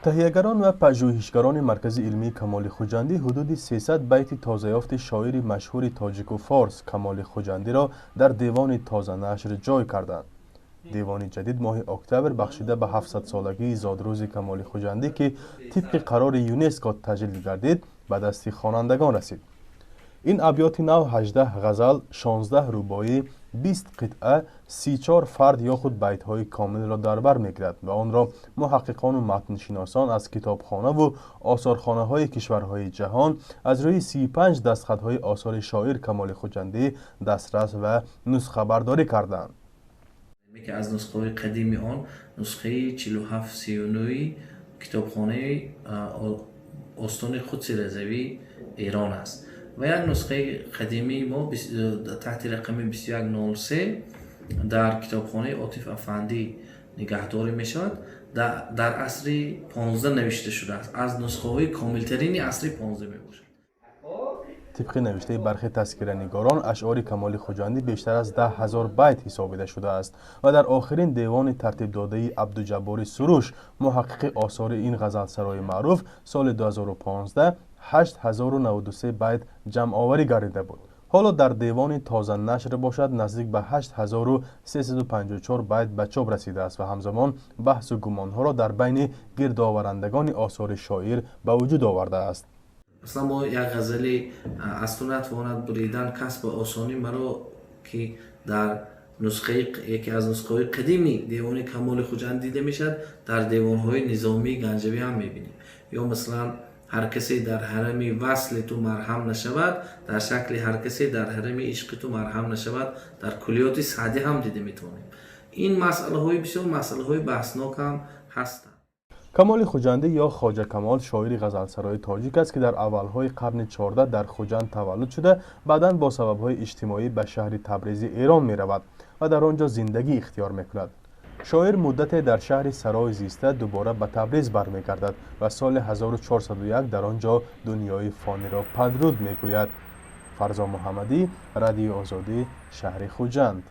Таҳиягарон ва пажӯҳишгарони Маркази илмии Камоли Хуҷандӣ ҳудуди 300 байти тозаёфти шоири машҳури тоҷику форс Камоли Хуҷандиро дар девони тозанашр ҷой карданд. Девони ҷадид моҳи октябр бахшида ба 700-солагии зодрӯзи Камоли Хуҷандӣ, ки тибқи қарори ЮНЕСКО таҷлил гардид, ба дасти хонандагон расид. Ин абёти нав 18 ғазал, 16 рубоӣ, 20 қитъа, 34 фард ё худ байтҳои комилро дар бар мегирад ва онро муҳаққиқону матншиносон аз китобхонаву осорхонаҳои кишварҳои ҷаҳон аз рӯи 35 дастхатҳои осори шоир Камоли Хуҷандӣ дастрас ва нусхабардорӣ карданд. Яке аз нусхаҳои қадими он нусхаи 4739 китобхонаи Остони Қудси Разавии Эрон аст ва як нусхаи қадимии мо таҳти рақами 2103 дар китобхонаи Отиф Афандӣ нигаҳдорӣ мешавад, дар асри 15 навишта шудааст, аз нусхаҳои комилтарини асри 15 мебошад. Тибқи навиштаи бархе тазкиранигорон, ашъори Камоли Хуҷандӣ бештар аз 10 000 байт ҳисобида шудааст ва дар охирин девони тартибдодаи Абдуҷаббори Суруш, муҳаққиқи осори ин ғазалсарои маъруф, соли 2015 8093 байт ҷамъоварӣ гардида буд. Ҳоло дар девони тозанашр бошад, наздик ба 8354 байт ба чоп расидааст ва ҳамзамон баҳсу гумонҳоро дар байни гирдоварандагони осори шоир ба вуҷуд овардааст. Масалан, мо як ғазали «Аз ту натвонад буридан кас ба осонӣ маро», ки дар нусхаи яке аз нусхаҳои қадими девони Камоли Хуҷанд дида мешавад, дар девонҳои Низомии Ганҷавӣ ҳам мебинем. Ё масалан, «Ҳар касе дар ҳарами васли ту марҳам нашавад» дар шакли «Ҳар касе дар ҳарами ишқи ту марҳам нашавад» дар куллиёти Саъдӣ ҳам дида метавонем. Ин масъалаҳои бисёр масъалаҳои баҳснок ҳам ҳастанд. Камоли Хуҷандӣ ё Хоҷа Камол шоири ғазалсарои тоҷик аст, ки дар аввалҳои қарни 14 дар Хуҷанд таваллуд шуда, баъдан бо сабабҳои иҷтимоӣ ба шаҳри Табризи Эрон меравад ва дар он ҷо зиндагӣ ихтиёр мекунад. Шоир муддате дар шаҳри Сарой зиста, дубора ба Табриз бармегардад ва соли 1401 дар он ҷо дунёи фониро падруд мегӯяд. Фарзон Муҳаммадӣ, Радиои Озодӣ, шаҳри Хуҷанд.